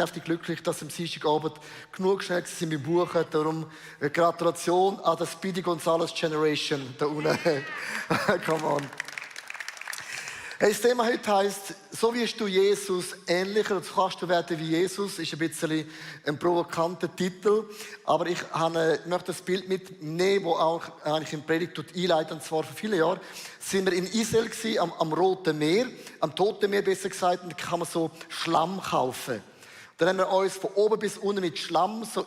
Ich glücklich, dass am Dienstagabend genug schnell sind mit Buchen. Darum Gratulation an das Speedy Gonzales Generation da unten. Come on. Hey, das Thema heute heisst, so wirst du Jesus ähnlicher, oder so kannst du werden wie Jesus. Ist ein bisschen ein provokanter Titel, aber ich möchte das Bild mitnehmen, das auch eigentlich in Predigt einleitet. Und zwar vor vielen Jahren sind wir in Israel gewesen, am Roten Meer, am Toten Meer besser gesagt, und da kann man so Schlamm kaufen. Dann haben wir uns von oben bis unten mit Schlamm so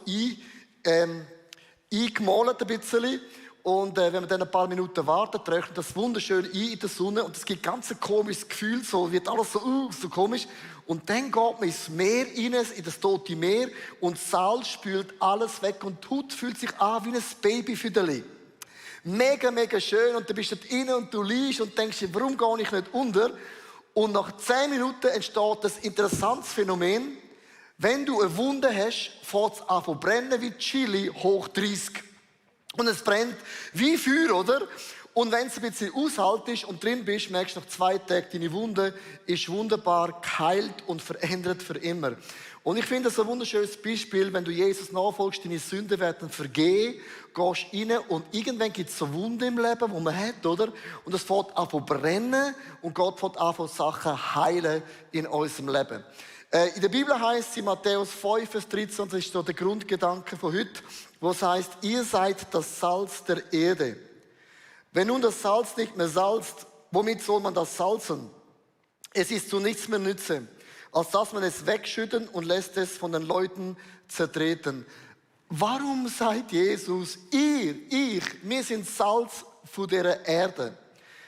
eingemalt ein bisschen. Und wenn wir dann ein paar Minuten warten, trocknet das wunderschön ein in der Sonne. Und es gibt ganz ein komisches Gefühl, so wird alles so komisch. Und dann geht man ins Meer rein, in das Tote Meer. Und Salz spült alles weg. Und die Haut fühlt sich an wie ein Babyfüderli. Mega, mega schön. Und dann bist du dort rein und du liegst und denkst dir, warum gehe ich nicht unter? Und nach 10 Minuten entsteht das interessantes Phänomen. Wenn du eine Wunde hast, fängt es an zu brennen wie Chili hoch 30. Und es brennt wie Feuer, oder? Und wenn es ein bisschen aushaltest und drin bist, merkst du nach 2 Tagen, deine Wunde ist wunderbar geheilt und verändert für immer. Und ich finde das ein wunderschönes Beispiel, wenn du Jesus nachfolgst, deine Sünden werden vergehen, gehst rein und irgendwann gibt es so Wunden im Leben, die man hat, oder? Und es fängt an zu brennen und Gott fängt an Sachen heilen in unserem Leben. In der Bibel heißt es in Matthäus 5, Vers 13, das ist so der Grundgedanke von heute, wo es heißt, ihr seid das Salz der Erde. Wenn nun das Salz nicht mehr salzt, womit soll man das salzen? Es ist zu nichts mehr nütze, als dass man es wegschütten und lässt es von den Leuten zertreten. Warum seid Jesus, wir sind Salz von dieser Erde?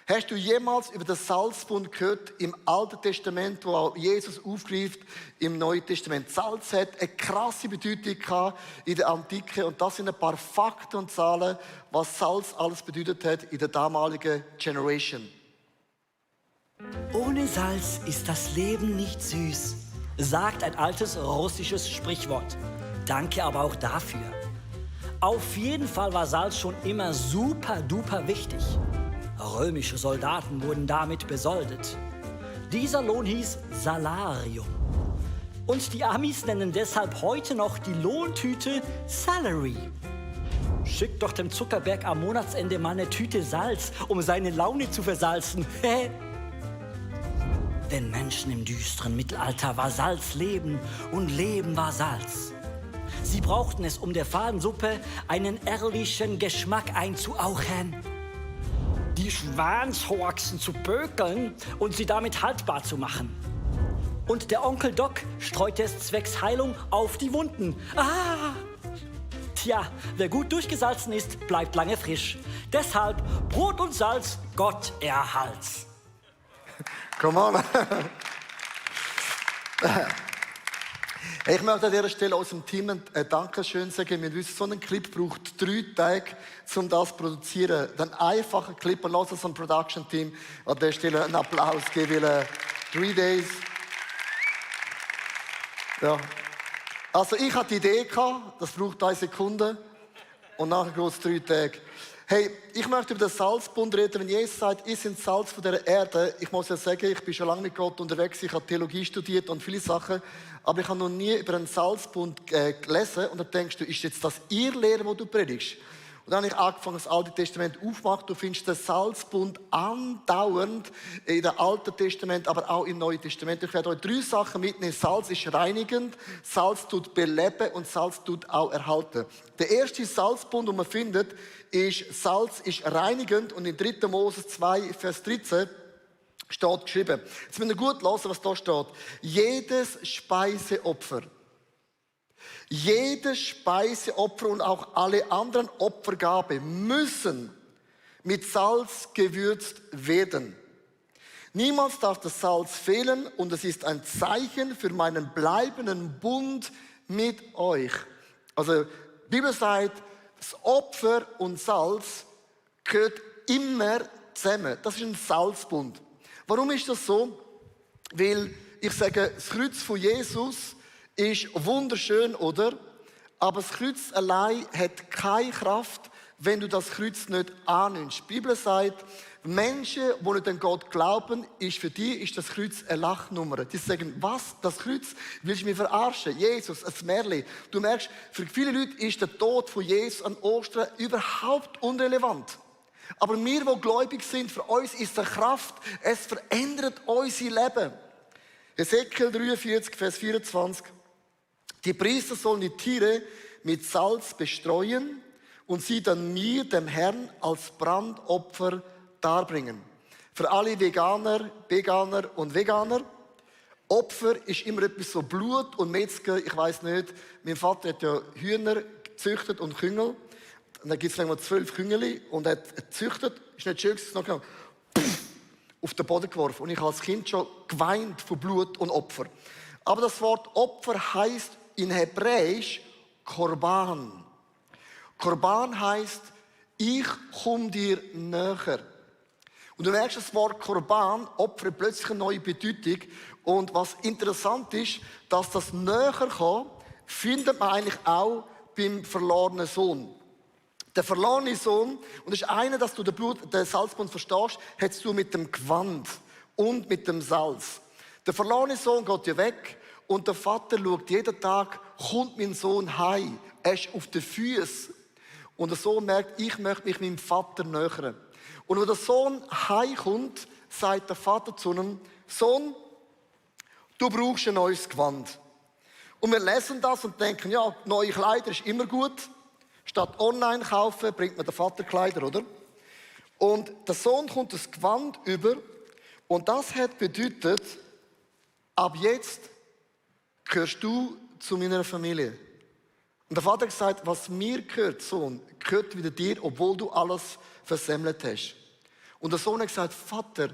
Hast du jemals über den Salzbund gehört im Alten Testament, wo auch Jesus aufgreift im Neuen Testament? Salz hat eine krasse Bedeutung gehabt in der Antike und das sind ein paar Fakten und Zahlen, was Salz alles bedeutet hat in der damaligen Generation. Ohne Salz ist das Leben nicht süß, sagt ein altes russisches Sprichwort. Danke aber auch dafür. Auf jeden Fall war Salz schon immer super duper wichtig. Römische Soldaten wurden damit besoldet. Dieser Lohn hieß Salarium. Und die Amis nennen deshalb heute noch die Lohntüte Salary. Schickt doch dem Zuckerberg am Monatsende mal eine Tüte Salz, um seine Laune zu versalzen. Denn Menschen im düsteren Mittelalter war Salz Leben und Leben war Salz. Sie brauchten es, um der Fadensuppe einen ehrlichen Geschmack einzuauchen, die Schwanzhaxen zu bökeln und sie damit haltbar zu machen. Und der Onkel Doc streute es zwecks Heilung auf die Wunden. Tja, wer gut durchgesalzen ist, bleibt lange frisch. Deshalb Brot und Salz, Gott erhalt's. Come on. Ich möchte an dieser Stelle unserem Team ein Dankeschön sagen. Wir wissen, so ein Clip braucht 3 Tage, um das zu produzieren. Ein einfacher Clip, und lass uns dem Production-Team an dieser Stelle einen Applaus geben, weil 3 Days. Ja. Also ich hatte die Idee gehabt, das braucht 3 Sekunden und nachher geht es 3 Tage. Hey, ich möchte über den Salzbund reden. Wenn Jesus sagt, ihr seid Salz von dieser Erde, ich muss ja sagen, ich bin schon lange mit Gott unterwegs, ich habe Theologie studiert und viele Sachen, aber ich habe noch nie über einen Salzbund gelesen und dann denkst du, ist jetzt das ihr Lehre, wo du predigst? Und dann habe ich angefangen, das Alte Testament aufzumachen. Du findest den Salzbund andauernd in dem Alten Testament, aber auch im Neuen Testament. Ich werde euch 3 Sachen mitnehmen. Salz ist reinigend, Salz tut beleben und Salz tut auch erhalten. Der erste Salzbund, den man findet, ist, Salz ist reinigend und in 3. Mose 2, Vers 13 steht geschrieben. Jetzt müsst ihr gut hören, was da steht. Jedes Speiseopfer und auch alle anderen Opfergabe müssen mit Salz gewürzt werden. Niemals darf das Salz fehlen und es ist ein Zeichen für meinen bleibenden Bund mit euch. Also, die Bibel sagt, das Opfer und Salz gehört immer zusammen. Das ist ein Salzbund. Warum ist das so? Weil ich sage, das Kreuz von Jesus ist wunderschön, oder? Aber das Kreuz allein hat keine Kraft, wenn du das Kreuz nicht annimmst. Die Bibel sagt, Menschen, die nicht an Gott glauben, für die ist das Kreuz eine Lachnummer. Die sagen, was, das Kreuz, willst du mich verarschen? Jesus, ein Märchen. Du merkst, für viele Leute ist der Tod von Jesus an Ostern überhaupt unrelevant. Aber wir, die gläubig sind, für uns ist es Kraft. Es verändert unser Leben. Ezekiel 43, Vers 24. Die Priester sollen die Tiere mit Salz bestreuen und sie dann mir, dem Herrn, als Brandopfer darbringen. Für alle Veganer und Veganer. Opfer ist immer etwas so Blut und Metzger, ich weiß nicht. Mein Vater hat ja Hühner gezüchtet und Küngel. Und dann gibt es mal 12 Küngeli und er hat gezüchtet. Ist nicht schön, noch genau, auf den Boden geworfen. Und ich habe als Kind schon geweint von Blut und Opfer. Aber das Wort Opfer heißt in Hebräisch Korban. Korban heißt, ich komme dir näher. Und du merkst, das Wort Korban, Opfer, plötzlich eine neue Bedeutung. Und was interessant ist, dass das Näherkommen findet man eigentlich auch beim verlorenen Sohn. Der verlorene Sohn, und das ist einer, dass du den Salzbund verstehst, hat es mit dem Gewand und mit dem Salz. Der verlorene Sohn geht ja weg und der Vater schaut jeden Tag, kommt mein Sohn heim. Er ist auf den Füßen. Und der Sohn merkt, ich möchte mich meinem Vater nähern. Und wenn der Sohn heimkommt, sagt der Vater zu ihm, Sohn, du brauchst ein neues Gewand. Und wir lesen das und denken, ja, neue Kleider ist immer gut. Statt online kaufen, bringt man den Vater Kleider, oder? Und der Sohn kommt das Gewand über und das hat bedeutet, ab jetzt gehörst du zu meiner Familie. Und der Vater hat gesagt, was mir gehört, Sohn, gehört wieder dir, obwohl du alles versemmelt hast. Und der Sohn hat gesagt, Vater,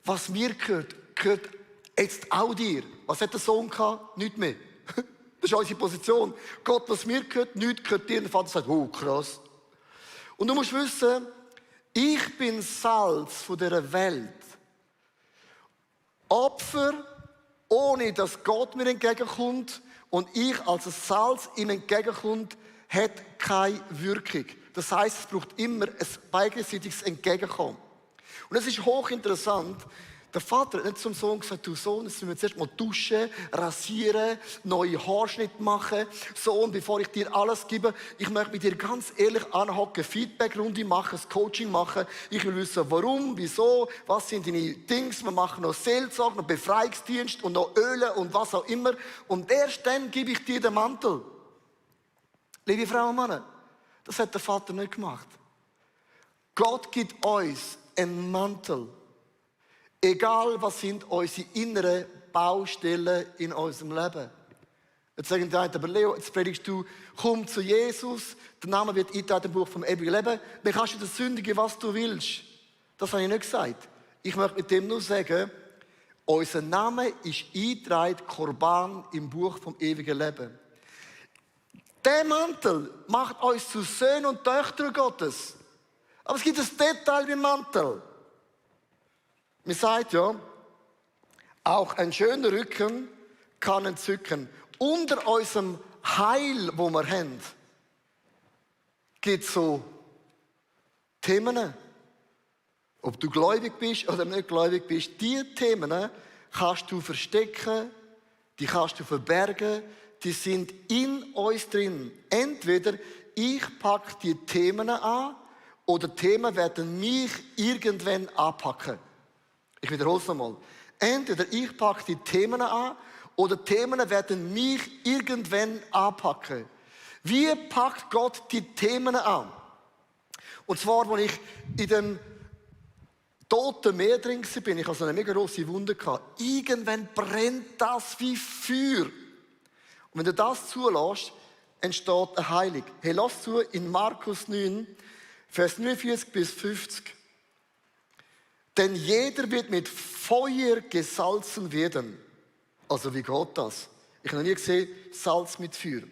was mir gehört, gehört jetzt auch dir. Was hat der Sohn gehabt? Nichts mehr. Das ist unsere Position. Gott, was mir gehört, nichts gehört dir. Und der Vater sagt, oh, krass. Und du musst wissen, ich bin Salz von dieser Welt. Opfer, ohne dass Gott mir entgegenkommt und ich als ein Salz ihm entgegenkommt, hat keine Wirkung. Das heisst, es braucht immer ein beidseitiges Entgegenkommen. Und es ist hochinteressant, der Vater hat nicht zum Sohn gesagt, du Sohn, jetzt müssen wir zuerst mal duschen, rasieren, neue Haarschnitte machen. Sohn, bevor ich dir alles gebe, ich möchte mit dir ganz ehrlich anhocken, Feedbackrunde machen, das Coaching machen. Ich will wissen, warum, wieso, was sind deine Dings. Wir machen noch Seelsorge, noch Befreiungsdienst und noch Öle und was auch immer. Und erst dann gebe ich dir den Mantel. Liebe Frauen und Männer, das hat der Vater nicht gemacht. Gott gibt uns einen Mantel. Egal, was sind unsere inneren Baustellen in unserem Leben. Jetzt sagen die einen, aber Leo, jetzt predigst du, komm zu Jesus, der Name wird eingetragen im Buch vom ewigen Leben, dann kannst du das sündigen, was du willst. Das habe ich nicht gesagt. Ich möchte mit dem nur sagen, unser Name ist eingetragen, Korban im Buch vom ewigen Leben. Der Mantel macht uns zu Söhnen und Töchtern Gottes. Aber es gibt ein Detail beim Mantel. Man sagt ja, auch ein schöner Rücken kann entzücken. Unter unserem Heil, wo wir haben, gibt es so Themen. Ob du gläubig bist oder nicht gläubig bist, diese Themen kannst du verstecken, die kannst du verbergen, die sind in uns drin. Entweder ich packe die Themen an oder Themen werden mich irgendwann anpacken. Ich wiederhole es nochmal. Entweder ich packe die Themen an oder Themen werden mich irgendwann anpacken. Wie packt Gott die Themen an? Und zwar, als ich in dem Toten Meer drin war, ich hatte eine mega grosse Wunde. Irgendwann brennt das wie Feuer. Und wenn du das zulässt, entsteht eine Heilung. Hey, lass zu, in Markus 9, Vers 49 bis 50. Denn jeder wird mit Feuer gesalzen werden. Also wie geht das? Ich habe noch nie gesehen, Salz mit Feuer.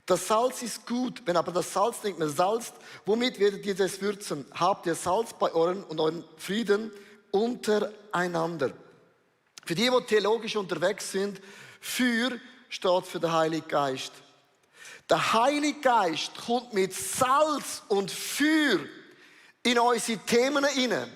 Das Salz ist gut, wenn aber das Salz nicht mehr salzt, womit werdet ihr das würzen? Habt ihr Salz bei euren Frieden untereinander. Für die theologisch unterwegs sind, Feuer steht für den Heiligen Geist. Der Heilige Geist kommt mit Salz und Feuer in unsere Themen hinein.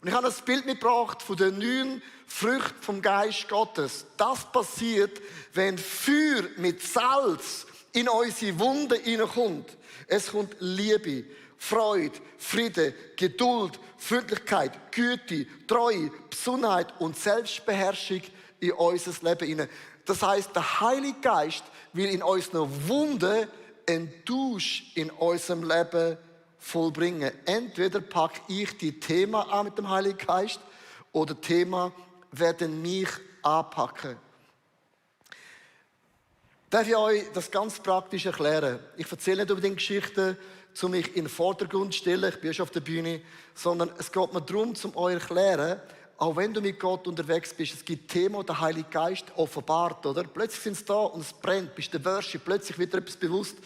Und ich habe ein Bild mitgebracht von den 9 Früchten vom Geist Gottes. Das passiert, wenn Feuer mit Salz in unsere Wunden hineinkommt. Es kommt Liebe, Freude, Friede, Geduld, Freundlichkeit, Güte, Treue, Besonnenheit und Selbstbeherrschung in unser Leben hinein. Das heisst, der Heilige Geist will in unseren Wunden einen Tausch in unserem Leben vollbringen. Entweder packe ich die Thema an mit dem Heiligen Geist oder Thema werden mich anpacken. Darf ich euch das ganz praktisch erklären? Ich erzähle nicht unbedingt Geschichten, um mich in den Vordergrund zu stellen, ich bin schon auf der Bühne, sondern es geht mir darum, um euch zu erklären, auch wenn du mit Gott unterwegs bist, es gibt Themen, die der Heilige Geist offenbart, oder? Plötzlich sind sie da und es brennt, bist der Worship, plötzlich wird dir etwas bewusst,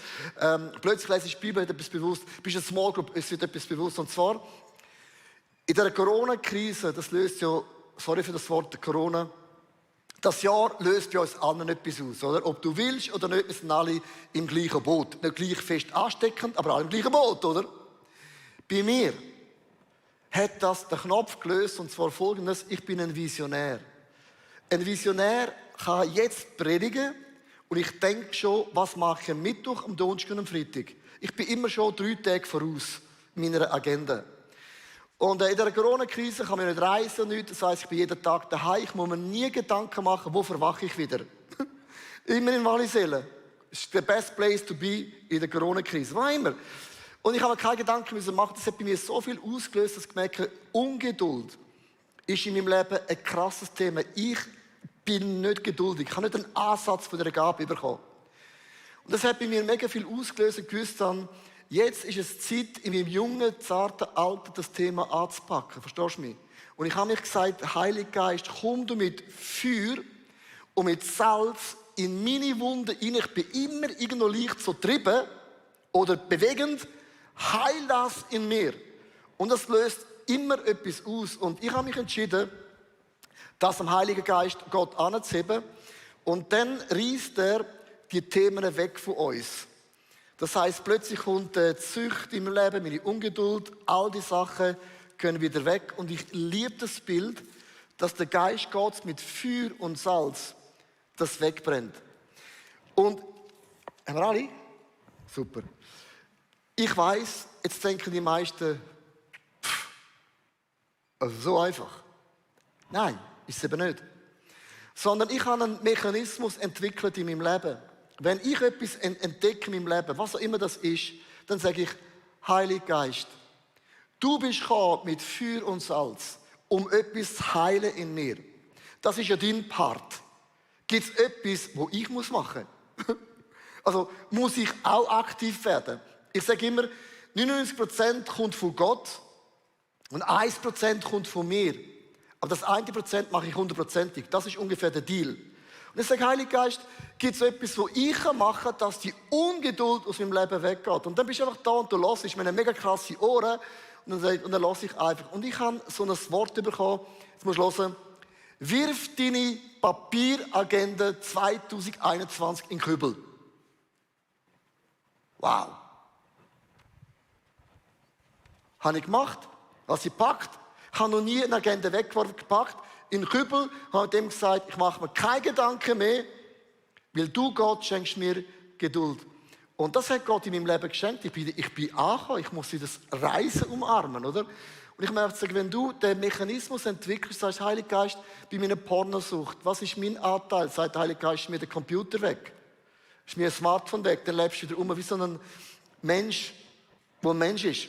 plötzlich lese ich die Bibel, wird etwas bewusst, bist eine Small Group, es wird etwas bewusst. Und zwar, in der Corona-Krise, das löst ja, sorry für das Wort Corona, das Jahr löst bei uns allen etwas aus, oder? Ob du willst oder nicht, wir sind alle im gleichen Boot. Nicht gleich fest ansteckend, aber alle im gleichen Boot, oder? Bei mir hat das den Knopf gelöst, und zwar folgendes: Ich bin ein Visionär. Ein Visionär kann jetzt predigen und ich denke schon, was mache ich am Mittwoch, am Donnerstag und am Freitag. Ich bin immer schon 3 Tage voraus meiner Agenda. Und in der Corona-Krise kann man nicht reisen und nichts. Das heisst, ich bin jeden Tag daheim. Ich muss mir nie Gedanken machen, wo verwache ich wieder. Immer in Wallisellen. Das ist der best place to be in der Corona-Krise. Wo immer. Und ich habe mir keine Gedanken machen. Das hat bei mir so viel ausgelöst, dass ich merke, Ungeduld ist in meinem Leben ein krasses Thema. Ich bin nicht geduldig. Ich habe nicht einen Ansatz von der Gabe bekommen. Und das hat bei mir mega viel ausgelöst und gewusst dann, jetzt ist es Zeit, in meinem jungen, zarten Alter das Thema anzupacken. Verstehst du mich? Und ich habe mich gesagt, Heiliger Geist, komm du mit Feuer und mit Salz in meine Wunden rein. Ich bin immer irgendwo leicht so getrieben oder bewegend. Heil das in mir. Und das löst immer etwas aus. Und ich habe mich entschieden, das am Heiligen Geist Gott anzuheben. Und dann reißt er die Themen weg von uns. Das heisst, plötzlich kommt die Sucht in meinem Leben, meine Ungeduld, all die Sachen gehen wieder weg. Und ich liebe das Bild, dass der Geist Gottes mit Feuer und Salz das wegbrennt. Und, haben wir alle? Super. Ich weiss, jetzt denken die meisten, also so einfach. Nein, ist es eben nicht. Sondern ich habe einen Mechanismus entwickelt in meinem Leben. Wenn ich etwas entdecke in meinem Leben, was auch immer das ist, dann sage ich, Heiliger Geist, du bist gekommen mit Feuer und Salz, um etwas zu heilen in mir. Das ist ja dein Part. Gibt es etwas, wo ich machen muss? Also muss ich auch aktiv werden? Ich sage immer, 99% kommt von Gott und 1% kommt von mir. Aber das 1% mache ich 100%. Das ist ungefähr der Deal. Und ich sage, Heiliger Geist, gibt es etwas, wo ich machen kann, dass die Ungeduld aus meinem Leben weggeht? Und dann bist du einfach da und du hörst, ich meine mega krasse Ohren. Und dann höre ich einfach. Und ich habe so ein Wort bekommen, jetzt musst du hören, wirf deine Papieragenda 2021 in den Kübel. Wow. Habe ich gemacht, was ich gepackt. Ich habe noch nie eine Agenda weggepackt. In den Kübel habe ich dem gesagt, ich mache mir keine Gedanken mehr, weil du, Gott, schenkst mir Geduld. Und das hat Gott in meinem Leben geschenkt. Ich bin angekommen, ich muss das Reisen umarmen, oder? Und ich möchte sagen, wenn du den Mechanismus entwickelst, sagst, Heiliger Geist, bei meiner Pornosucht, was ist mein Anteil? Sagt der Heilige Geist, ist mir der Computer weg. Ist mir ein Smartphone weg, dann lebst du wieder wie so ein Mensch, der ein Mensch ist.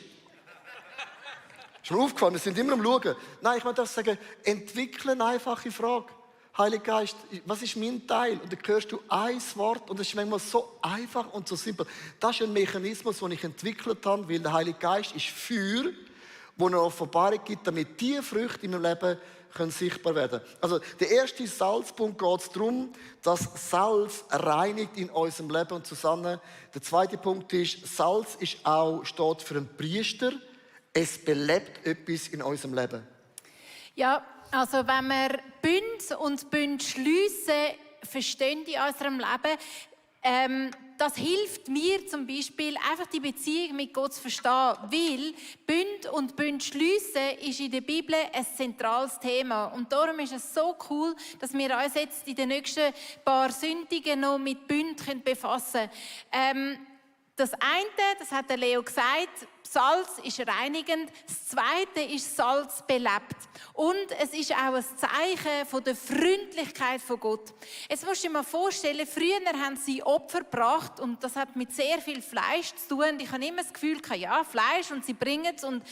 Ist mir aufgefallen, wir sind immer am Schauen. Nein, ich möchte sagen, entwickle eine einfache Frage. Heiliger Geist, was ist mein Teil? Und dann hörst du ein Wort und es ist manchmal so einfach und so simpel. Das ist ein Mechanismus, den ich entwickelt habe, weil der Heilige Geist ist Feuer, wo eine Offenbarung gibt, damit diese Früchte in meinem Leben können sichtbar werden. Also der erste Salzpunkt geht es darum, dass Salz reinigt in unserem Leben und zusammen. Der zweite Punkt ist, Salz ist auch, steht für einen Priester. Es belebt etwas in unserem Leben. Ja, also wenn wir Bund und Bund schliessen, verstehen in unserem Leben, Das hilft mir zum Beispiel, einfach die Beziehung mit Gott zu verstehen, weil Bund und Bund schliessen ist in der Bibel ein zentrales Thema. Und darum ist es so cool, dass wir uns jetzt in den nächsten paar Sündigen noch mit Bund befassen können. Das eine, das hat der Leo gesagt, Salz ist reinigend. Das Zweite ist, Salz belebt. Und es ist auch ein Zeichen von der Freundlichkeit von Gott. Jetzt musst du dir mal vorstellen, früher haben sie Opfer gebracht und das hat mit sehr viel Fleisch zu tun. Ich habe immer das Gefühl, ja, Fleisch und sie bringen es und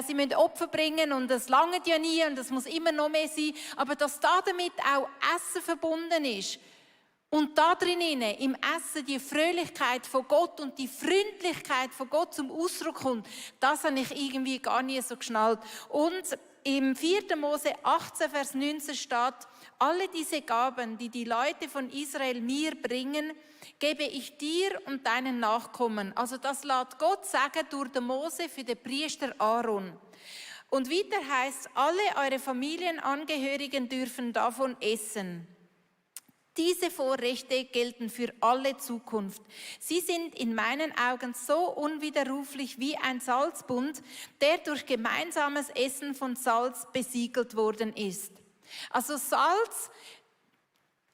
sie müssen Opfer bringen und das langt ja nie und das muss immer noch mehr sein. Aber dass damit auch Essen verbunden ist, und da drinnen, im Essen, die Fröhlichkeit von Gott und die Freundlichkeit von Gott zum Ausdruck kommt, das habe ich irgendwie gar nie so geschnallt. Und im 4. Mose 18, Vers 19 steht, alle diese Gaben, die die Leute von Israel mir bringen, gebe ich dir und deinen Nachkommen. Also das lässt Gott sagen durch den Mose für den Priester Aaron. Und weiter heißt, alle eure Familienangehörigen dürfen davon essen. Diese Vorrechte gelten für alle Zukunft. Sie sind in meinen Augen so unwiderruflich wie ein Salzbund, der durch gemeinsames Essen von Salz besiegelt worden ist. Also Salz,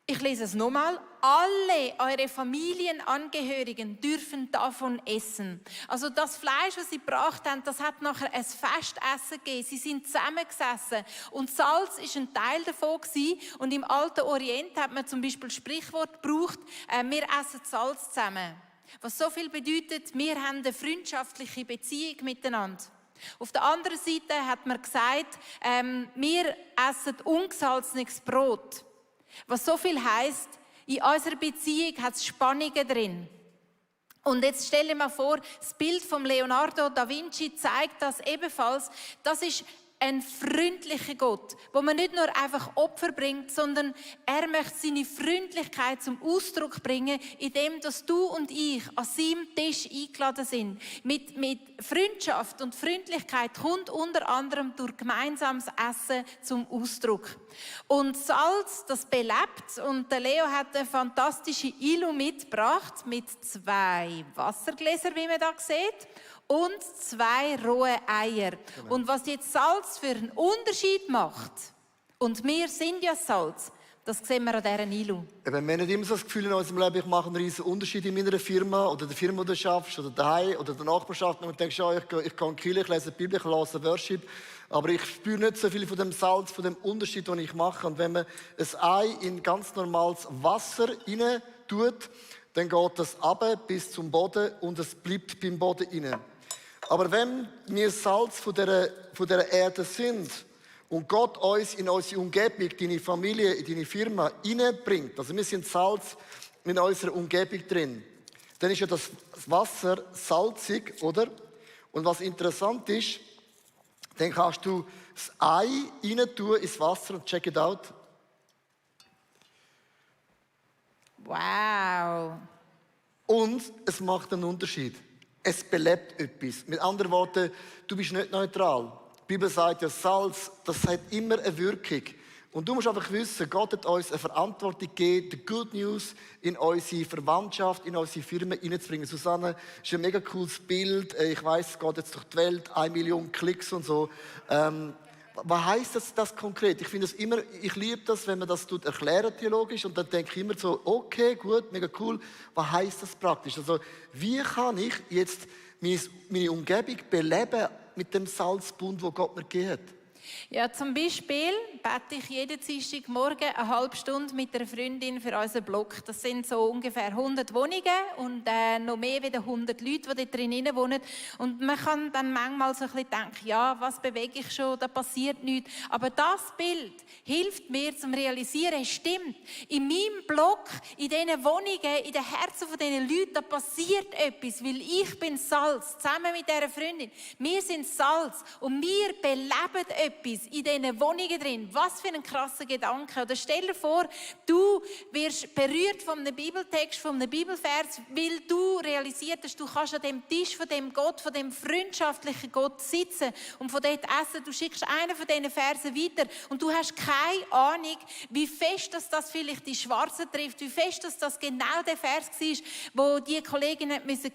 ich lese es nochmal, alle eure Familienangehörigen dürfen davon essen. Also das Fleisch, das sie gebracht haben, das hat nachher ein Festessen gegeben. Sie sind zusammengesessen und Salz ist ein Teil davon gewesen. Und im alten Orient hat man zum Beispiel Sprichwort gebraucht, wir essen Salz zusammen. Was so viel bedeutet, wir haben eine freundschaftliche Beziehung miteinander. Auf der anderen Seite hat man gesagt, wir essen ungesalzenes Brot. Was so viel heisst, in unserer Beziehung hat es Spannungen drin. Und jetzt stell dir mal vor, das Bild von Leonardo da Vinci zeigt das ebenfalls. Das ist ein freundlicher Gott, wo man nicht nur einfach Opfer bringt, sondern er möchte seine Freundlichkeit zum Ausdruck bringen, indem dass du und ich an seinem Tisch eingeladen sind. Mit Freundschaft und Freundlichkeit kommt unter anderem durch gemeinsames Essen zum Ausdruck. Und Salz, das belebt. Und der Leo hat eine fantastische Ilu mitgebracht mit 2 Wassergläsern, wie man da sieht. Und 2 rohe Eier. Genau. Und was jetzt Salz für einen Unterschied macht, und wir sind ja Salz, das sehen wir an dieser Ilu. Wir haben nicht immer so das Gefühl in unserem Leben, ich mache einen riesen Unterschied in meiner Firma oder der Firma, die du schaffst, oder daheim oder der Nachbarschaft. Und du denkst, ja, ich gehe in die Kirche, ich lese die Bibel, ich lese Worship. Aber ich spüre nicht so viel von dem Salz, von dem Unterschied, den ich mache. Und wenn man ein Ei in ganz normales Wasser rein tut, dann geht das runter bis zum Boden und es bleibt beim Boden rein. Aber wenn wir Salz von dieser Erde sind und Gott uns in unsere Umgebung, deine Familie, in deine Firma hineinbringt, also wir sind Salz in unserer Umgebung drin, dann ist ja das Wasser salzig, oder? Und was interessant ist, dann kannst du das Ei rein tun ins Wasser und check it out. Wow! Und es macht einen Unterschied. Es belebt etwas. Mit anderen Worten, du bist nicht neutral. Die Bibel sagt ja, Salz, das hat immer eine Wirkung. Und du musst einfach wissen, Gott hat uns eine Verantwortung gegeben, die Good News in unsere Verwandtschaft, in unsere Firmen hineinzubringen. Susanne, das ist ein mega cooles Bild. Ich weiss, es geht jetzt durch die Welt, 1 Million Klicks und so. Was heisst das konkret? Ich finde es immer, ich liebe das, wenn man das erklärt theologisch, und dann denke ich immer so, okay, gut, mega cool. Was heisst das praktisch? Also, wie kann ich jetzt meine Umgebung beleben mit dem Salzbund, wo Gott mir gegeben hat? Ja, zum Beispiel bete ich jeden Dienstagmorgen eine halbe Stunde mit einer Freundin für unseren Blog. Das sind so ungefähr 100 Wohnungen und noch mehr als 100 Leute, die da drin wohnen. Und man kann dann manchmal so ein bisschen denken, ja, was bewege ich schon, da passiert nichts. Aber das Bild hilft mir zum Realisieren, stimmt, in meinem Blog, in diesen Wohnungen, in den Herzen von diesen Leuten, da passiert etwas, weil ich bin Salz, zusammen mit dieser Freundin. Wir sind Salz und wir beleben etwas. etwas in diesen Wohnungen drin. Was für ein krasser Gedanke. Oder stell dir vor, du wirst berührt von einem Bibeltext, von einem Bibelvers, weil du realisiert hast, du kannst an dem Tisch von dem Gott, von dem freundschaftlichen Gott sitzen und von dort essen. Du schickst einen von diesen Versen weiter und du hast keine Ahnung, wie fest das vielleicht die Schwarzen trifft, wie fest das genau der Vers war, wo die Kollegin hören musste.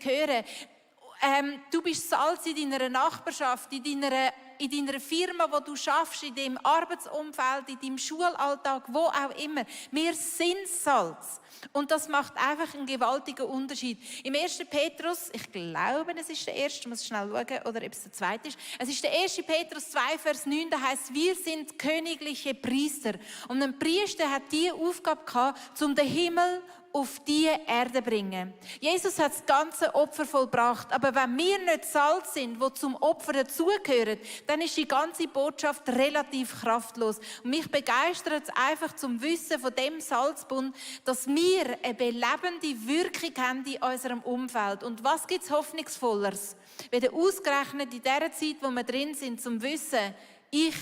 Du bist Salz in deiner Nachbarschaft, in deiner Firma, wo du schaffst, in deinem Arbeitsumfeld, in deinem Schulalltag, wo auch immer. Wir sind Salz. Und das macht einfach einen gewaltigen Unterschied. Im 1. Petrus, ich glaube, es ist der erste, ich muss schnell schauen, oder ob es der zweite ist. Es ist der 1. Petrus 2, Vers 9, da heißt, wir sind königliche Priester. Und ein Priester hat die Aufgabe gehabt, um den Himmel auf die Erde bringen. Jesus hat das ganze Opfer vollbracht, aber wenn wir nicht Salz sind, wo zum Opfer dazugehören, dann ist die ganze Botschaft relativ kraftlos. Und mich begeistert es einfach zum Wissen von dem Salzbund, dass wir eine belebende Wirkung haben in unserem Umfeld. Und was gibt es Hoffnungsvolleres? Wenn ausgerechnet in dieser Zeit, wo wir drin sind, zum Wissen, ich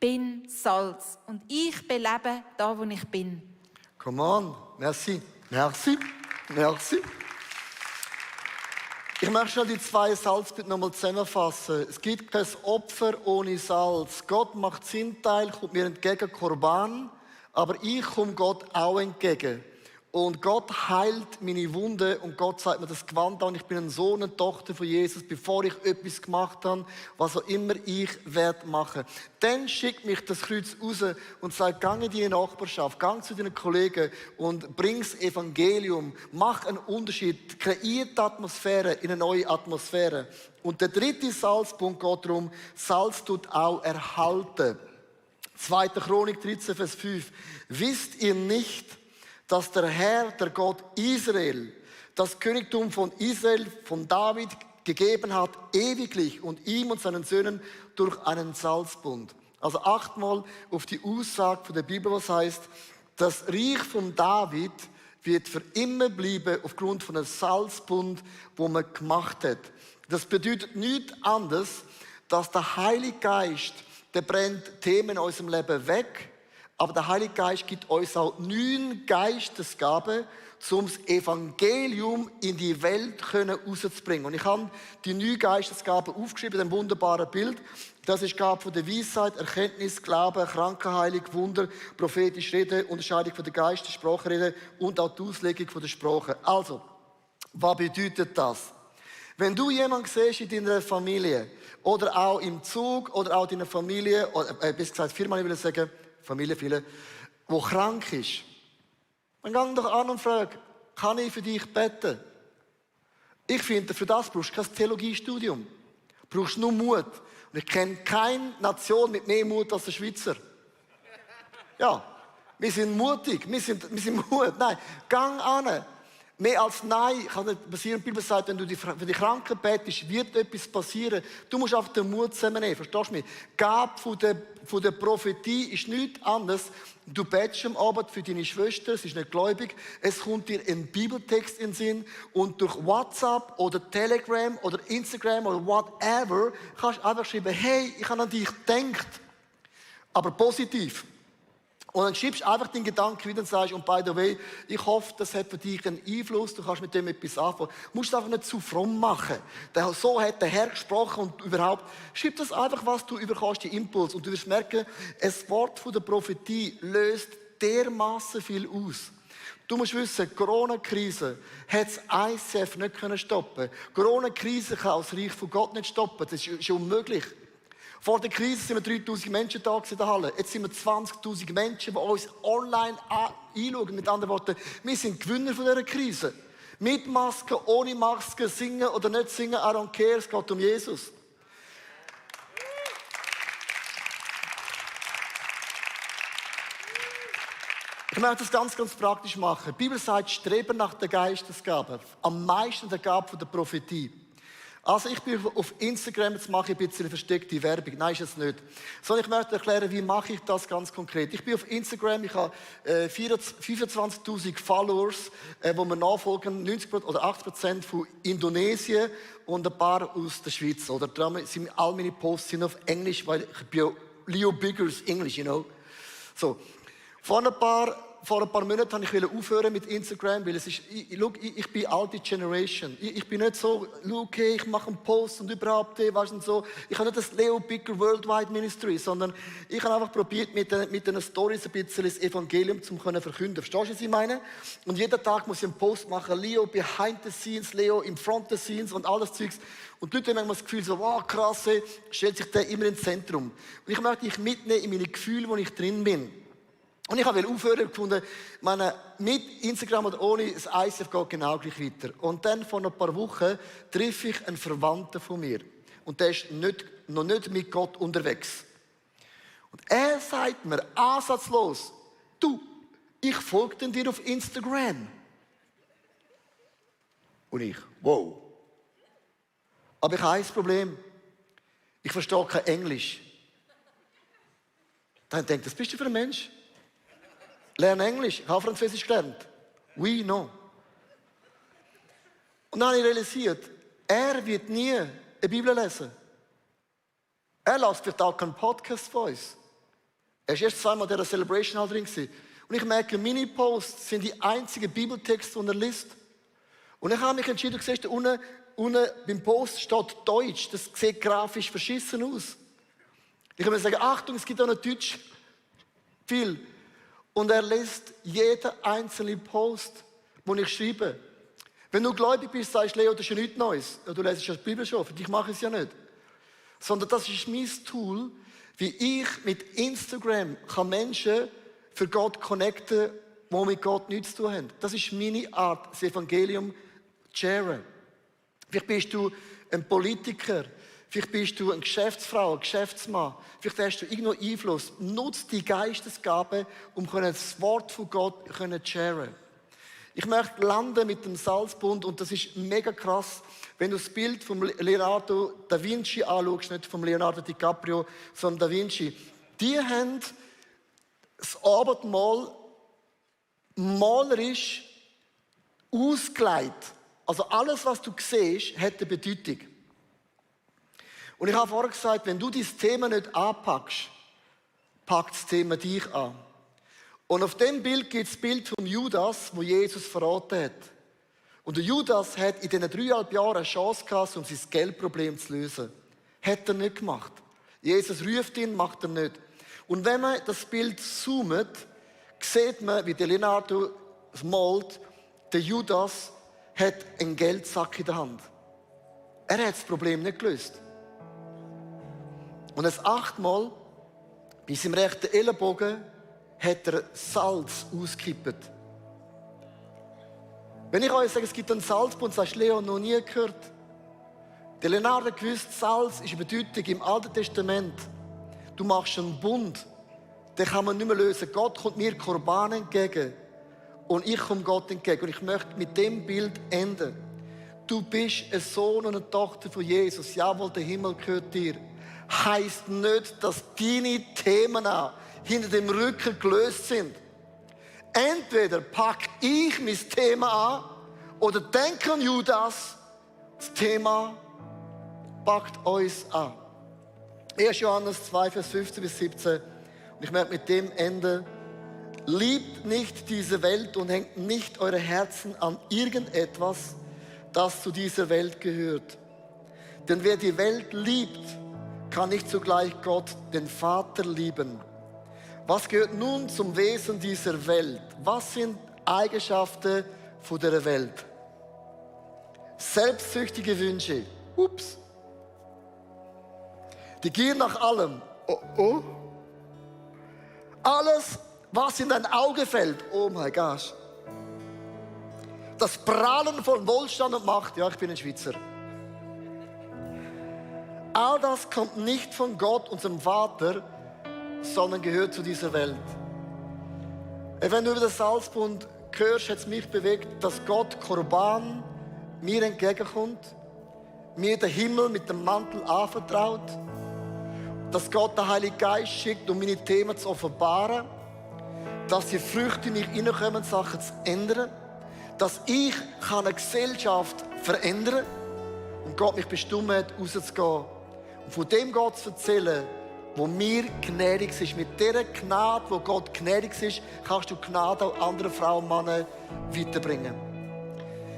bin Salz und ich belebe da, wo ich bin. Come on, merci. Merci, merci. Ich möchte schon die 2 Salzbilder nochmal zusammenfassen. Es gibt kein Opfer ohne Salz. Gott macht seinen Teil, kommt mir entgegen, Korban, aber ich komme Gott auch entgegen. Und Gott heilt meine Wunde und Gott sagt mir das Gewand an. Ich bin ein Sohn, eine Tochter von Jesus, bevor ich etwas gemacht habe, was auch immer ich werde machen. Dann schickt mich das Kreuz raus und sagt, geh in deine Nachbarschaft, geh zu deinen Kollegen und bring das Evangelium. Mach einen Unterschied, kreiert die Atmosphäre in eine neue Atmosphäre. Und der 3. Salzpunkt geht darum, Salz tut auch erhalten. 2. Chronik 13, Vers 5. Wisst ihr nicht, dass der Herr, der Gott Israel, das Königtum von Israel, von David gegeben hat, ewiglich und ihm und seinen Söhnen durch einen Salzbund. Also achtmal auf die Aussage von der Bibel, was heißt, das Reich von David wird für immer bleiben aufgrund von einem Salzbund, wo man gemacht hat. Das bedeutet nichts anderes, dass der Heilige Geist, der brennt Themen in unserem Leben weg. Aber der Heilige Geist gibt uns auch 9 Geistesgaben, um das Evangelium in die Welt rauszubringen. Und ich habe die 9 Geistesgaben aufgeschrieben, in einem wunderbaren Bild. Das ist die Gabe von der Weisheit, Erkenntnis, Glauben, Krankenheilung, Wunder, prophetische Rede, Unterscheidung von der Geister, Sprachrede und auch die Auslegung von der Sprache. Also, was bedeutet das? Wenn du jemanden siehst in deiner Familie oder auch im Zug oder auch in deiner Familie, oder besser gesagt Firma, ich will sagen, Familie, viele, die krank ist, dann geh doch an und frag, kann ich für dich beten? Ich finde, für das brauchst du kein Theologiestudium. Du brauchst nur Mut. Und ich kenne keine Nation mit mehr Mut als der Schweizer. Ja, wir sind mutig, wir sind Mut. Nein, geh an. Mehr als Nein kann nicht passieren. Die Bibel sagt, wenn du für die Kranken betest, wird etwas passieren. Du musst einfach den Mut zusammennehmen. Verstehst du mich? Die Gabe von der Prophetie ist nichts anderes. Du betest am Abend für deine Schwester, sie ist nicht gläubig. Es kommt dir ein Bibeltext in den Sinn. Und durch WhatsApp oder Telegram oder Instagram oder whatever kannst du einfach schreiben, hey, ich habe an dich gedacht. Aber positiv. Und dann schiebst du einfach den Gedanken wieder und sagst, und by the way, ich hoffe, das hat für dich einen Einfluss, du kannst mit dem etwas anfangen. Du musst es einfach nicht zu fromm machen. So hat der Herr gesprochen und überhaupt, schieb das einfach, was du überkommst, die Impuls. Und du wirst merken, ein Wort von der Prophetie löst dermassen viel aus. Du musst wissen, die Corona-Krise hat das ICF nicht stoppen können. Die Corona-Krise kann das Reich von Gott nicht stoppen. Das ist unmöglich. Vor der Krise sind wir 3'000 Menschen da in der Halle. Jetzt sind wir 20'000 Menschen, die uns online einschauen. Mit anderen Worten, wir sind Gewinner von dieser Krise. Mit Maske, ohne Maske, singen oder nicht singen, I don't care, es geht um Jesus. Ich möchte das ganz, ganz praktisch machen. Die Bibel sagt, streben nach der Geistesgabe. Am meisten der Gabe der Prophetie. Also ich bin auf Instagram, jetzt mache ich ein bisschen versteckte Werbung. Nein, ist es nicht. Sondern ich möchte erklären, wie mache ich das ganz konkret. Ich bin auf Instagram, ich habe 25'000 Followers, wo mir nachfolgen, 90% oder 80% von Indonesien und ein paar aus der Schweiz. Oder darum sind all meine Posts sind auf Englisch, weil ich bin Leo Biggers English, you know. So. Vor ein paar Monaten wollte ich aufhören mit Instagram, weil ich bin alte Generation. Ich bin nicht so, okay, ich mache einen Post und überhaupt, weißt du, so. Ich habe nicht das Leo Bigger Worldwide Ministry, sondern ich habe einfach probiert, mit den Stories ein bisschen das Evangelium zu verkünden. Verstehst du, was ich meine? Und jeden Tag muss ich einen Post machen, Leo behind the scenes, Leo in front the scenes und alles Zeugs. Und die Leute haben manchmal das Gefühl so, wow, krass, stellt sich der immer ins Zentrum. Und ich möchte dich mitnehmen in meine Gefühle, wo ich drin bin. Und ich habe aufhören gefunden, mit Instagram oder ohne, das ICF geht genau gleich weiter. Und dann vor ein paar Wochen treffe ich einen Verwandten von mir. Und der ist noch nicht mit Gott unterwegs. Und er sagt mir ansatzlos, du, ich folge dir auf Instagram. Und ich, wow. Aber ich habe ein Problem. Ich verstehe kein Englisch. Dann denke ich, was bist du für ein Mensch? Lerne Englisch, ich habe Französisch gelernt. Oui, no. Und dann habe ich realisiert, er wird nie eine Bibel lesen. Er lässt vielleicht auch keinen Podcast von uns. Er war erst zweimal in dieser Celebration drin. Und ich merke, meine Posts sind die einzigen Bibeltexte, die er liest. Und ich habe mich entschieden, du siehst, unten beim Post steht Deutsch. Das sieht grafisch verschissen aus. Ich habe mir gesagt, Achtung, es gibt auch noch Deutsch. Viel. Und er liest jeden einzelnen Post, den ich schreibe. Wenn du gläubig bist, sagst du, Leo, das ist ja nichts Neues. Ja, du lesest ja die Bibel schon, für dich mache ich es ja nicht. Sondern das ist mein Tool, wie ich mit Instagram kann Menschen für Gott connecten, die mit Gott nichts zu tun haben. Das ist meine Art, das Evangelium zu sharen. Vielleicht bist du ein Politiker, vielleicht bist du eine Geschäftsfrau, ein Geschäftsmann, vielleicht hast du irgendeinen Einfluss. Nutze die Geistesgabe, um das Wort von Gott zu sharen. Ich möchte landen mit dem Salzbund und das ist mega krass, wenn du das Bild von Leonardo da Vinci anschaust, nicht von Leonardo DiCaprio, sondern da Vinci. Die haben das Abendmahl malerisch ausgelegt. Also alles, was du siehst, hat eine Bedeutung. Und ich habe vorher gesagt, wenn du dieses Thema nicht anpackst, packt das Thema dich an. Und auf dem Bild gibt es das Bild von Judas, wo Jesus verraten hat. Und der Judas hat in diesen 3,5 Jahren eine Chance gehabt, um sein Geldproblem zu lösen. Hat er nicht gemacht. Jesus ruft ihn, macht er nicht. Und wenn man das Bild zoomt, sieht man, wie der Leonardo es malt, der Judas hat einen Geldsack in der Hand. Er hat das Problem nicht gelöst. Und das 8-mal, bei seinem rechten Ellenbogen, hat er Salz ausgekippt. Wenn ich euch sage, es gibt einen Salzbund, sagst du, Leo, noch nie gehört. Der Leonardo gewusst, Salz ist eine Bedeutung im Alten Testament. Du machst einen Bund, den kann man nicht mehr lösen. Gott kommt mir Korban entgegen und ich komme Gott entgegen. Und ich möchte mit dem Bild enden. Du bist ein Sohn und eine Tochter von Jesus. Jawohl, der Himmel gehört dir. Heisst nicht, dass deine Themen hinter dem Rücken gelöst sind. Entweder packe ich mein Thema an oder denke an Judas, das Thema packt uns an. 1. Johannes 2, Vers 15 bis 17. Und ich möchte mit dem enden. Liebt nicht diese Welt und hängt nicht eure Herzen an irgendetwas, das zu dieser Welt gehört. Denn wer die Welt liebt, kann nicht zugleich Gott, den Vater, lieben. Was gehört nun zum Wesen dieser Welt? Was sind Eigenschaften von der Welt? Selbstsüchtige Wünsche. Ups. Die Gier nach allem. Oh, oh. Alles, was in dein Auge fällt. Oh mein Gott. Das Prahlen von Wohlstand und Macht. Ja, ich bin ein Schweizer. All das kommt nicht von Gott, unserem Vater, sondern gehört zu dieser Welt. Wenn du über den Salzbund hörst, hat es mich bewegt, dass Gott Korban mir entgegenkommt, mir den Himmel mit dem Mantel anvertraut, dass Gott den Heiligen Geist schickt, um meine Themen zu offenbaren, dass die Früchte in mich hineinkommen, Sachen zu ändern, dass ich eine Gesellschaft verändern kann und Gott mich bestimmt hat, rauszugehen. Und von dem Gott zu erzählen, wo mir gnädig ist. Mit dieser Gnade, wo Gott gnädig ist, kannst du Gnade auch anderen Frauen und Männern weiterbringen.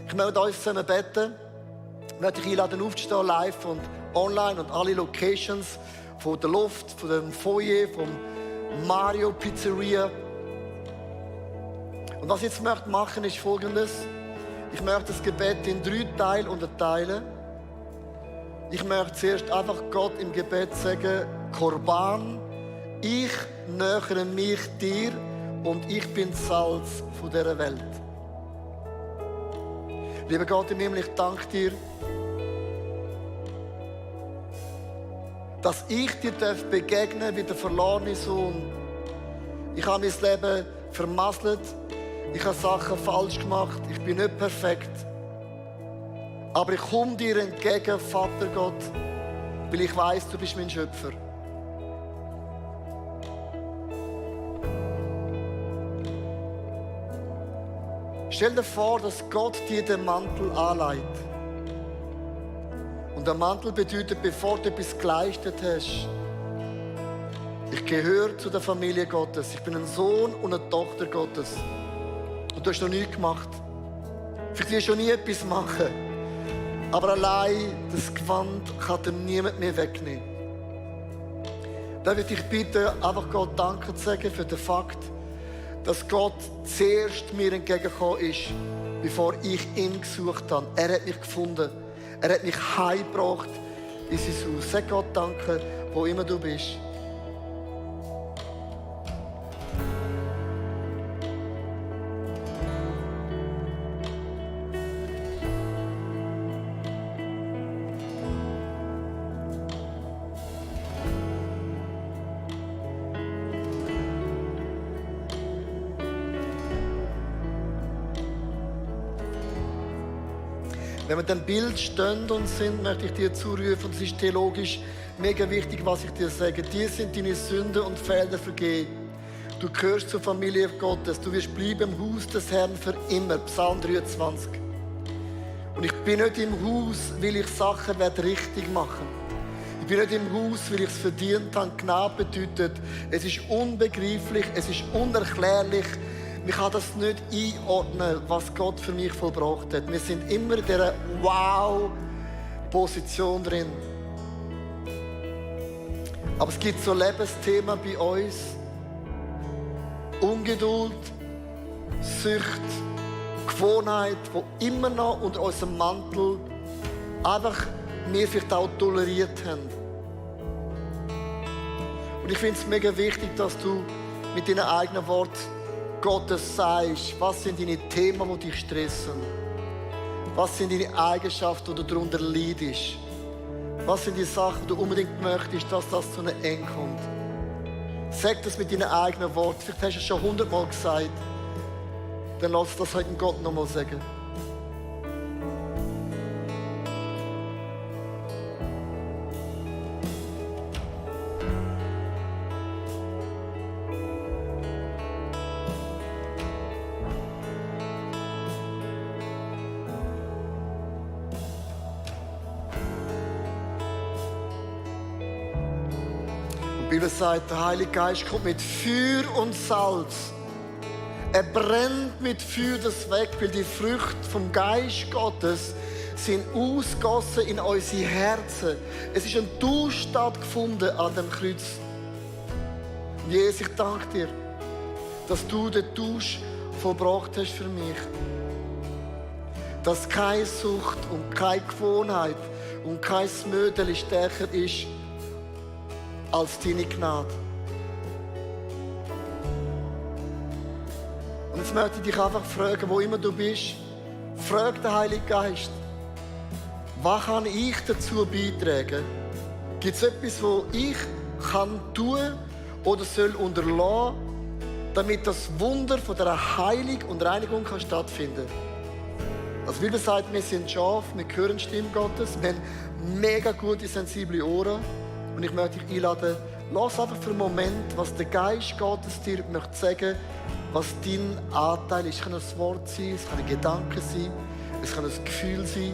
Ich möchte uns zusammen beten. Ich möchte dich einladen, aufzustehen, live und online und alle Locations von der Luft, von dem Foyer, vom Mario Pizzeria. Und was ich jetzt machen möchte, ist Folgendes. Ich möchte das Gebet in 3 Teile unterteilen. Ich möchte zuerst einfach Gott im Gebet sagen, Korban, ich nähere mich dir und ich bin das Salz von dieser Welt. Lieber Gott im Himmel, ich danke dir, dass ich dir begegnen wie der verlorene Sohn. Ich habe mein Leben vermasselt, ich habe Sachen falsch gemacht, ich bin nicht perfekt. Aber ich komme dir entgegen, Vater Gott, weil ich weiß, du bist mein Schöpfer. Stell dir vor, dass Gott dir den Mantel anlegt. Und der Mantel bedeutet, bevor du etwas geleistet hast, ich gehöre zu der Familie Gottes. Ich bin ein Sohn und eine Tochter Gottes. Und du hast noch nichts gemacht. Vielleicht wirst du nie etwas machen. Aber allein das Gewand kann dir niemand mehr wegnehmen. Da würde ich bitten, einfach Gott Danke zu sagen für den Fakt, dass Gott zuerst mir entgegengekommen ist, bevor ich ihn gesucht habe. Er hat mich gefunden. Er hat mich heimgebracht in sein Haus. Sag Gott Danke, wo immer du bist. Wenn wir dem Bild stehen und sind, möchte ich dir zurufen, und es ist theologisch mega wichtig, was ich dir sage. Dir sind deine Sünden und Fehler vergeben. Du gehörst zur Familie Gottes. Du wirst bleiben im Haus des Herrn für immer. Psalm 23. Und ich bin nicht im Haus, weil ich Sachen richtig machen werde. Ich bin nicht im Haus, weil ich es verdient habe. Gnade bedeutet, es ist unbegreiflich, es ist unerklärlich. Ich kann das nicht einordnen, was Gott für mich vollbracht hat. Wir sind immer in dieser Wow-Position drin. Aber es gibt so Lebensthemen bei uns. Ungeduld, Sucht, Gewohnheit, die immer noch unter unserem Mantel einfach wir vielleicht auch toleriert haben. Und ich finde es mega wichtig, dass du mit deinen eigenen Worten Gottes sagst, was sind deine Themen, die dich stressen? Was sind deine Eigenschaften, die du darunter leidest? Was sind die Sachen, die du unbedingt möchtest, dass das zu einem Ende kommt? Sag das mit deinen eigenen Worten. Vielleicht hast du es schon 100-mal gesagt. Dann lass das heute Gott nochmal sagen. Die Bibel sagt, der Heilige Geist kommt mit Feuer und Salz. Er brennt mit Feuer das weg, weil die Früchte vom Geist Gottes sind ausgossen in unsere Herzen. Es ist ein Tausch stattgefunden an dem Kreuz. Und Jesus, ich danke dir, dass du den Tausch vollbracht hast für mich. Dass keine Sucht und keine Gewohnheit und kein Mödel stärker ist als deine Gnade. Und jetzt möchte ich dich einfach fragen, wo immer du bist, frag den Heiligen Geist, was kann ich dazu beitragen? Gibt es etwas, was ich kann tun oder soll unterlassen, damit das Wunder von der Heilung und Reinigung kann stattfinden kann? Also die Bibel sagt, wir sind Schafe, wir hören die Stimme Gottes, wir haben mega gute, sensible Ohren. Und ich möchte dich einladen, lass einfach für einen Moment, was der Geist Gottes dir möchte sagen, was dein Anteil ist. Es kann ein Wort sein, es kann ein Gedanke sein, es kann ein Gefühl sein.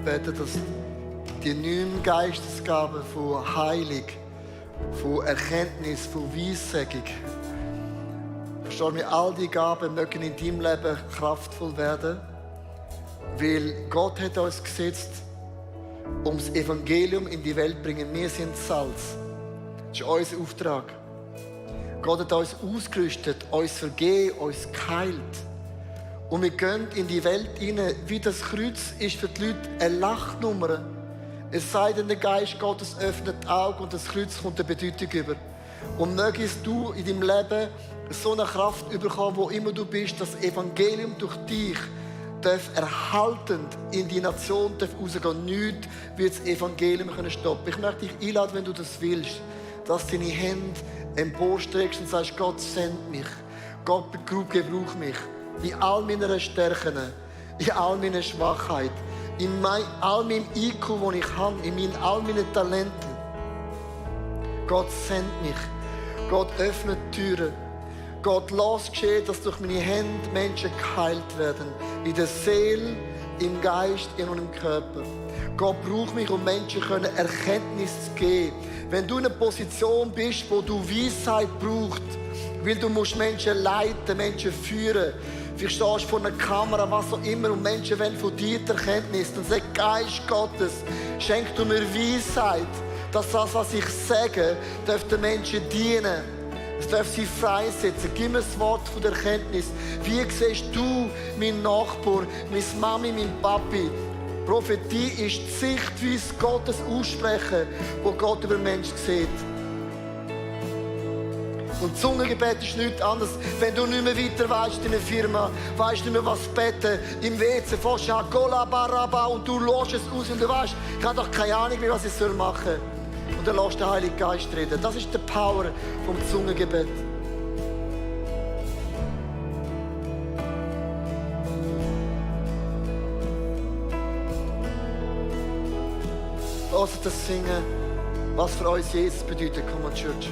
beten, dass die 9 Geistesgaben von Heilung, von Erkenntnis, von Weissagung, verstehst du, all die Gaben mögen in deinem Leben kraftvoll werden, weil Gott hat uns gesetzt, um das Evangelium in die Welt zu bringen. Wir sind Salz. Das ist unser Auftrag. Gott hat uns ausgerüstet, uns vergeben, uns geheilt. Und wir gehen in die Welt hinein, wie das Kreuz ist für die Leute eine Lachnummer. Es sei denn, der Geist Gottes öffnet die Augen und das Kreuz kommt eine Bedeutung über. Und mögest du in deinem Leben so eine Kraft bekommen, wo immer du bist, das Evangelium durch dich darf erhaltend in die Nation rausgehen. Nichts wird das Evangelium stoppen. Ich möchte dich einladen, wenn du das willst, dass du deine Hände emporstreckst und sagst, Gott, send mich. Gott, gebrauch mich. In all meinen Stärken, in all meiner Schwachheit, in all meinem IQ, den ich habe, in all meinen Talenten. Gott, send mich. Gott, öffnet Türen. Gott, lass geschehen, dass durch meine Hände Menschen geheilt werden. In der Seele, im Geist und im Körper. Gott braucht mich, um Menschen Erkenntnis zu geben. Wenn du in einer Position bist, wo du Weisheit brauchst, weil du musst Menschen leiten, Menschen führen, vielleicht stehst du vor einer Kamera, was auch immer, und Menschen wollen von dir die Erkenntnis, dann sagt Geist Gottes, schenk du mir Weisheit, dass das, was ich sage, den Menschen dienen. Es darf sie freisetzen. Gib mir das Wort von der Erkenntnis. Wie siehst du, mein Nachbar, meine Mami, mein Papi? Prophetie ist die Sichtweise Gottes aussprechen, wo Gott über Menschen sieht. Und Zungengebet ist nichts anderes. Wenn du nicht mehr weiter weißt in einer Firma, weißt nicht mehr, was beten, im WC, fährst du an Gola Baraba und du lässt es aus und du weißt, ich habe doch keine Ahnung mehr, was ich machen soll. Und dann lässt der Heilige Geist reden. Das ist die Power vom Zungengebet. Lass uns das singen, was für uns Jesus bedeutet. Come on, Church.